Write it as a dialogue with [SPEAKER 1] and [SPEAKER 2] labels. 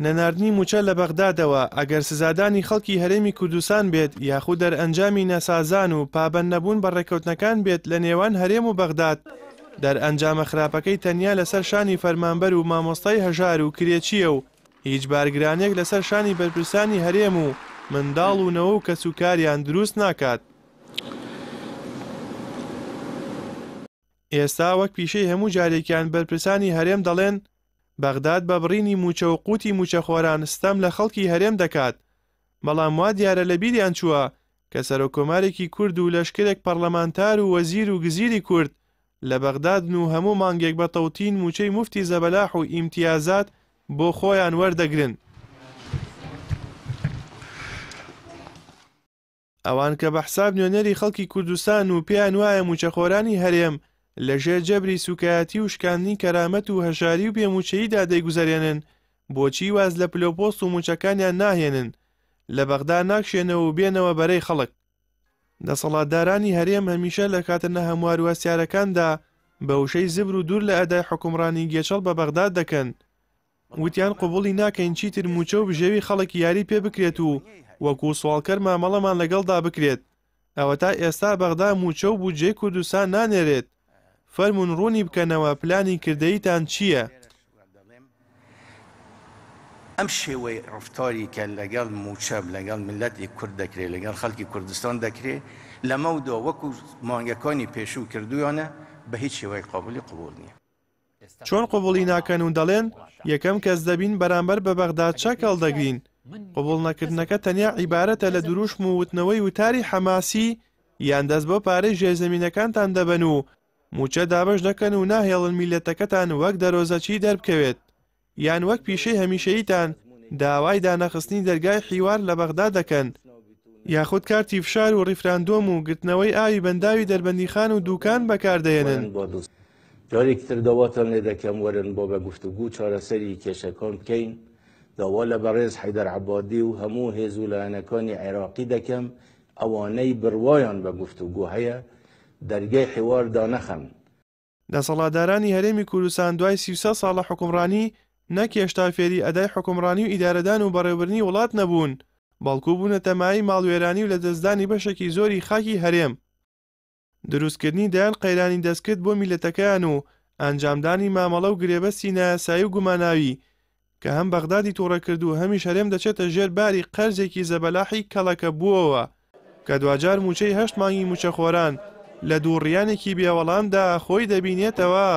[SPEAKER 1] نەناردنی مووچە لە بەغدادەوە ئەگەر سزادانی خەڵکی هەرێمی کوردستان بێت یاخود دەرئەنجامی نەسازان و پابەندنەبوون بە ڕێککەوتنەکان بێت لە نێوان هەرێم و بەغداد، دەرئەنجامە خراپەکەی تەنیا لەسەر شانی فەرمانبەر و مامۆستای هەژار و کرێچییە و هیچ بارگرانیەک لەسەر شانی بەرپرسانی هەرێم و منداڵ و نەوە و کەسوکاریان دروست ناکات. ئێستا وەک پیشەی هەموو جارێکیان بەرپرسانی هەرێم دەڵێن بەغداد بە بڕینی مووچە و قوتی مووچەخۆران ستەم لە خەڵکی هەرێم دەکات، بەڵام وا دیارە لەبیریان چووە کە سەرۆککۆمارێکی کورد و لەشکرێک پەڕلەمانتار و وەزیر و گزیری کورد لە بەغدادن و هەموو مانگێک بە تەوتین مووچەی موفتی زەبەلاح و ئیمتیازات بۆ خۆیان وەردەگرن. ئەوان کە بە حساب نوێنەری خەڵکی کوردستان و پێیان وایە مووچەخۆرانی هەرێم لە ژێر جەبری سووکایەتی و شکاندنی کەرامەت و هەژاری و بێ مووچەییدا دەیگوزەرێنن، بۆچی واز لە پلەوپۆست و مووچەکانیان ناهێنن، لە بەغدا ناکشێنەوە و بێنەوە بەرەی خەڵک؟ دەسەڵاتدارانی هەرێم هەمیشە لە کاتە نەهەموار و هەستیارەکاندا بە وشەی زبر و دوور لە ئەدای حوکمڕانی گێچەڵ بە بەغداد دەکەن، وتیان قبوڵی ناکەین چیتر مووچە و بژێوی خەڵک یاری پێ بکرێت و وەکو سواڵکەر مامەڵەمان لەگەڵدا بکرێت، ئەوەتا ئێستا بەغدا مووچە و بودجەی کوردستان نانێرێت، فەرموون ڕوونی بکەنەوە پلانی کردەییتان چییە؟
[SPEAKER 2] ئەم شێوەی ڕەفتاری کە لەگەڵ مووچە لەگەڵ میللەتی کورد دەکرێت، لەگەڵ خەڵکی کوردستان دەکرێت، لەمەودوا وەکو مانگەکانی پێشوو کردوویانە، بە هیچ شێوەیەک قابولی قبوڵ نییە.
[SPEAKER 1] چۆن قبوڵی ناکەن و دەڵێن یەکەم کەس دەبین بەرامبەر بە بەغدا چەک هەڵدەگرین، قبوڵ نەکردنەکە تەنیا عیبارەتە لە دروشم و وتنەوەی وتاری حەماسی یان دەست بۆ پارەی ژێرزەمینەکانتان دەبەن و موچە دابەش دەکەن و ناهێڵن میللەتەکەتان وەک دەرۆزەچی دەربکەوێت یان وەک پیشەی هەمیشەییتان داوای دانەخستنی دەرگای حیوار لە بەغدا دەکەن یاخود کارتی فشار و ڕیفراندۆم و گرتنەوەی ئاوی بەنداوی دەربەندیخان و دوکان بەکاردەهێنن.
[SPEAKER 2] جارێکی تر داواتان لێ دەکەم وەرن با بە گفتوگو چارەسەری کێشەکان بکەین، داوا لە بەڕێز حەیدەر عەبادی و هەموو هێز و لایەنەکانی عێراقی دەکەم ئەوانەی بڕوایان بە گفتوگۆ هەیە دەرگای حیوار دانەخەن.
[SPEAKER 1] دەسەڵاتدارانی هەرێمی کوردستان دوای 33 ساڵ لە حوکمڕانی، نەک هێشتا فێری ئەدای حوکمڕانی و ئیدارەدان و بەڕێوەبردنی وڵات نەبوون، بەڵکو بوونەتە مایەی ماڵوێرانی و لەدەستدانی بەشێکی زۆری خاکی هەرێم. دروستکردنی دەیان قەیرانی دەستکرد بۆ میللەتەکەیان و ئەنجامدانی مامەڵە و گرێبەستی نایاسایی و گوماناوی کە هەم بەغدادی توڕە کرد و هەمیش هەرێم دەچێتە ژێر باری قەرزێکی زەبەلاحی کەڵەکەبووەوە کە دواجار مووچەی هەشت مانگی مووچەخۆران لە دووڕیانێکی بێوەڵامدا خۆی دەبینێتەوە.